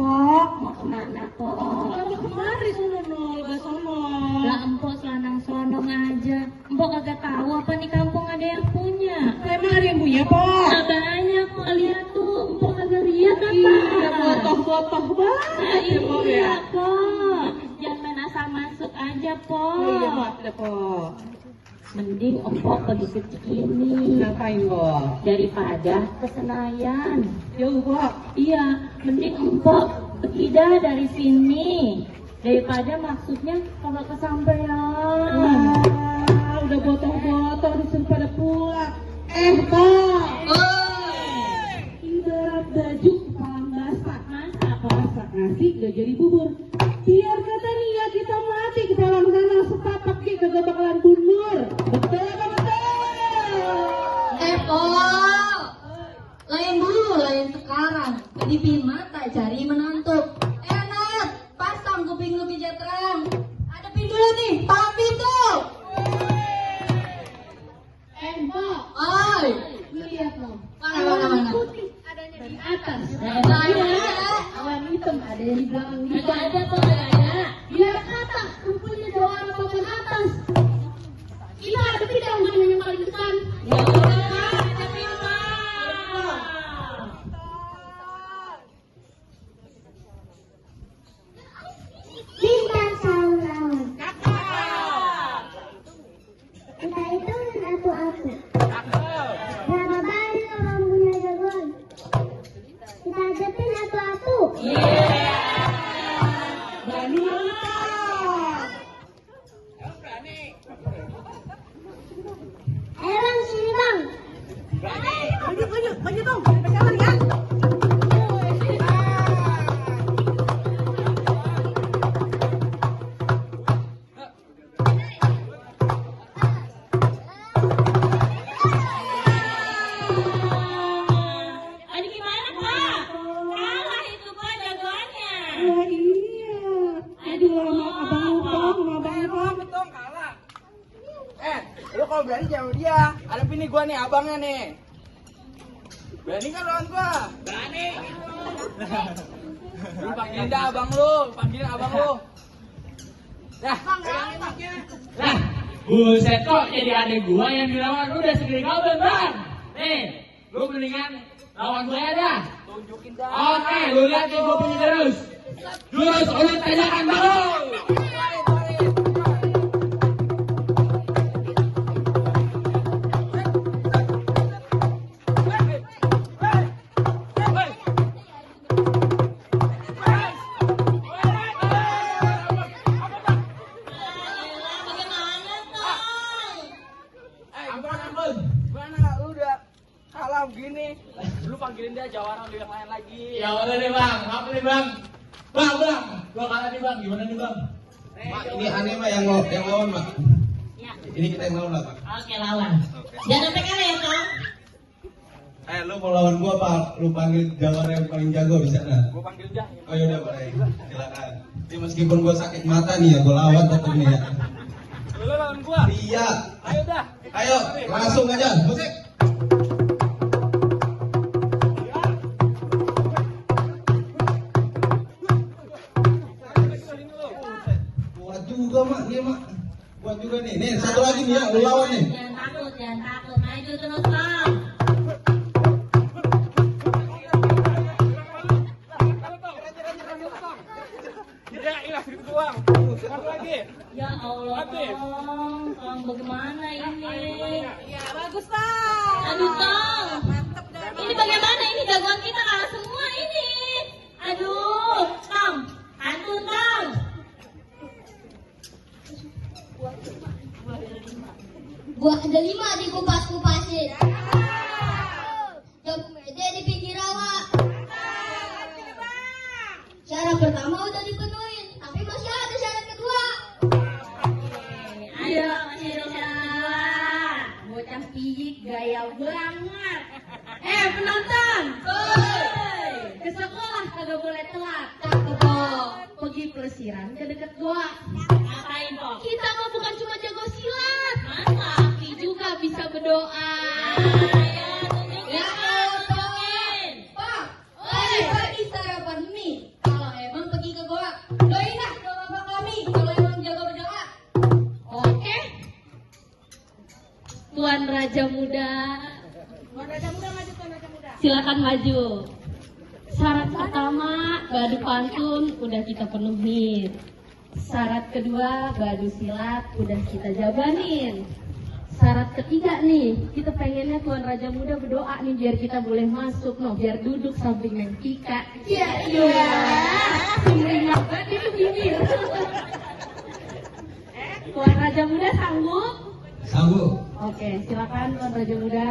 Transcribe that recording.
Pok. Mau kemana po? Kamu kemari sono lebah sono. Lah empok selanang-selonong aja. Empok kagak tahu apa nih kampung ada yang punya. Emang ada yang punya, Pok? Nah, banyak kok lihat tuh. Empok kagak lihat apa? Iya, botoh-botoh banget ya, Pok ya. Iya Pok. Jangan main asal masuk aja Pok. Oh iya, maaf deh, Pok. Mending empok pergi ke Cikini Ngapain, Pok? daripada ke Senayan. Jauh, Pok. Iya, mending empok pergi dah dari sini daripada maksudnya kagak kesampean. Wah, udah botoh-botoh disuruh pada pulang. Pok. Ibarat baju kepala basah. Masak nasi gak jadi bubur. Biar kata nih ya kita mati kepala sana setapak kita gak bakalan bundur. Betul apa betul? Pok, lain dulu, lain sekarang. Kedipin mata cari menantu. Enak, pasang kuping lu pijat terang. Hadapin dulu nih, pamit tuh. Pok, Oi, lu lihat loh. mana? Putih adanya di atas. Ada. Awan hitam ada yang di belakang. Kagak ada Pok, kagak ada. Biar kata kumpulnya dua orang papan atas. Kita ada tidak mana yang paling depan. Ya udah, hadapin Pok. Bintang saung-saung. Kita hitung satu-satu. Berapa banyak orang punya jagoan? Kita hadapin satu-satu. Berani kita. Ayo bang, sini bang. Maju dong. Pegangan ya. Aduh gimana Pak? Kalah itu Pak jagoannya. Wah iya. Aduh lama abang Pok, sama abang Pok. Betul kalah. Lu kalau berani jangan dia. Hadapin nih gua nih abangnya nih. Berani kan lawan gua? Berani. Lu panggilin dah abang lu, panggilin abang lu. Dah, Lah, buset kok jadi adik gua yang dilawan. Lu udah segede kau Bang. Nih, lu mendingan lawan gue dah. tunjukin dah. Oke, lu lihat nih gua punya jurus. Jurus ulit tanjakan baru. Ampun. Gimana lu udah kalah begini? Lu panggilin dia jawara lu yang lain lagi. Ya udah deh Bang, apa nih Bang? Bang, gua kalah nih Bang. Gimana nih Bang? Mak, ini aneh mah yang lawan mak. Ya. Ini kita yang lawan lah pak. Oke lawan. Jangan sampai kalah ya Tom. Lu mau lawan gua apa? Lu panggil jawara yang paling jago di sana. Gua panggil dia. Oh yaudah baik, silakan. Ini meskipun gua sakit mata nih ya, gua lawan tetap nih ya. Lu lawan gua. Iya. Ayo dah. Ayo, langsung aja, musik. Kuat juga mak, dia mak. Kuat juga nih. Nih satu lagi nih ya, lu lawan nih. Jangan takut. Maju terus Tom. Ya, ilah segitu doang. Satu lagi. Ya Allah Tom, bagaimana ini? Ya bagus Tom. Aduh Tom, Mantep dah. ini bagaimana ini jagoan kita kalah semua ini. Aduh Tom, hantu Tom. Gua ada 5 dikupas-kupasin. Jago meja di pinggir rawa. Syarat pertama udah dipenuhin, tapi masih ada syarat kedua. Ayo masih ada syarat. Bocah piyik gaya banget. Penonton, ke sekolah kagak boleh telat. Cakep kok. Pergi pelesiran ke dekat gua. Ngapain kok? Kita mah bukan cuma jago silat, tapi juga bisa berdoa. Ya, tolongin. Pak, pagi-pagi sarapan mie. Kalau Raja Muda. Tuan Raja Muda maju, Tuan Raja Muda. Silakan maju. Syarat pertama, badu pantun udah kita penuhin. Syarat kedua, badu silat udah kita jabanin. Syarat ketiga nih, kita pengennya Tuan Raja Muda berdoa nih biar kita boleh masuk, biar duduk samping Neng Tika. Iya. Sumringah banget itu bibir. Tuan Raja Muda sanggup? Sanggup. Oke, silakan Tuan Raja Muda.